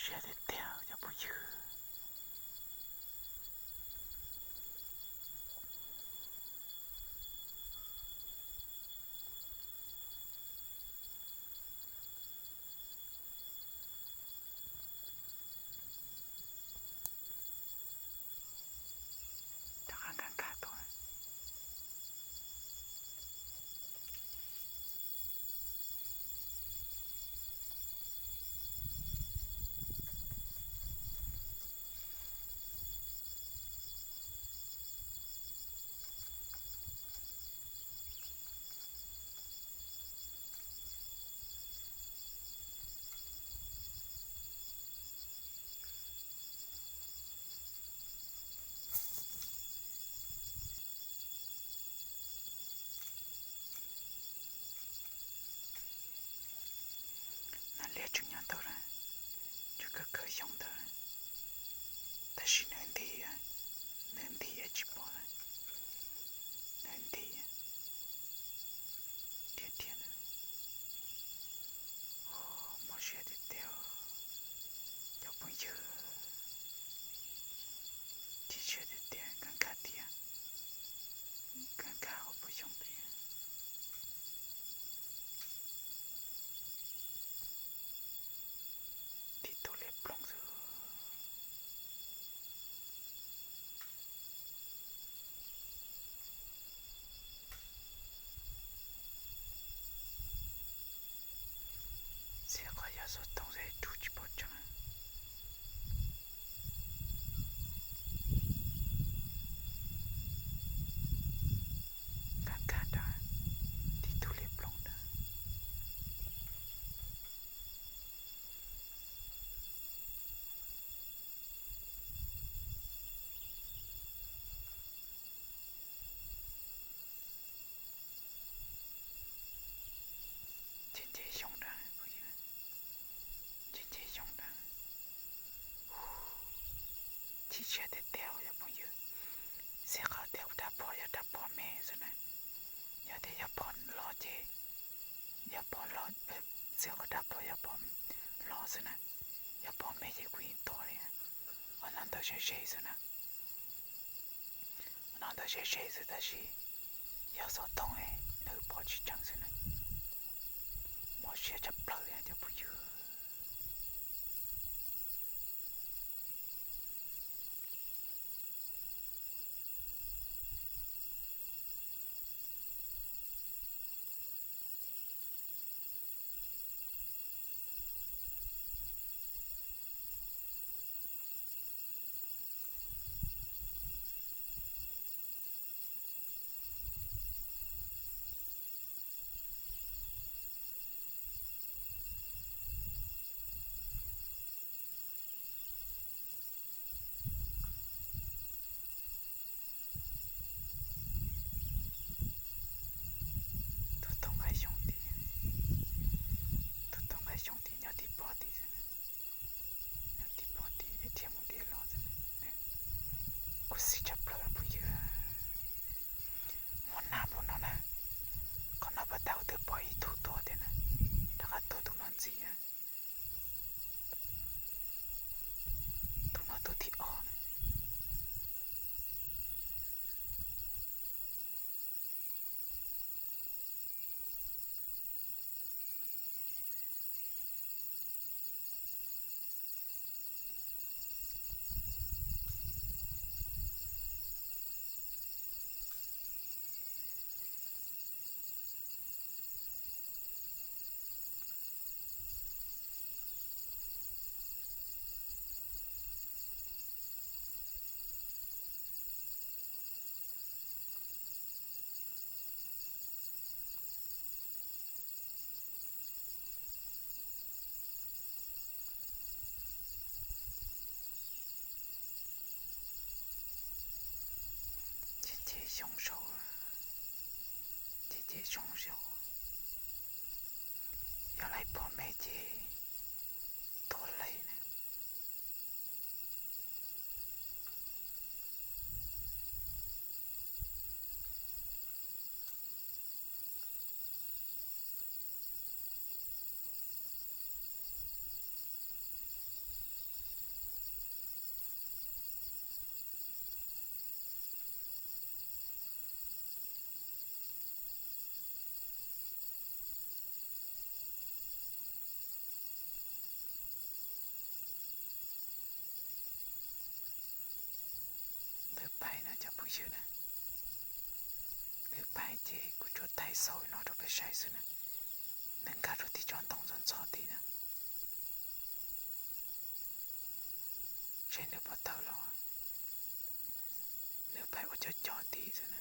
Siab tiag tiag cov phooj ywg. Rov qab nkag nkag tuaj. Nas liab tseem nyob ntawd na, tseem kawg kawg xyoo ntawd, tab sis nws nti, nws nti tsis pom lawm, nws nti tiag tiag ntawd. Mob siab tiag tiag cov phooj ywg, chim siab tiag tiag, nkag nkag tiag, nkag nkag hauv paus xyoob tiag. Tib tug liab ploog xwb. Txij qhov yog xov tooj xwb rub tsis pom tseeb. Nkag nkag nrad, tib tug liab ploog nrad. Nce nce xyoob nrad, nce nce xyoob nrad. Chim siab tiag tiag cov phooj ywg. Xij qhov tias kuv rab phom yog rab phom me xwb na, yog tias yog phom loj ces, yog phom loj, xij qhov rab phom yog phom loj xwb na, yog phom me ces kuv yeej tuag li. Qhov no ntawd ze ze xwb na. Qhov no ntawd ze ze xwb tab sis yog xov tooj nws pom tsis tseeb xwb na. Mob siab tshaj plaws cov phooj ywg. Nws pais ces kuv tsuas thaij xaus no rau peb saib xwb na. Nws nkag rau tim tsob ntoo ntxhov ntxhov tim na. Saib nws puas tawm los. Nws pais ua cov cov tim xwb na.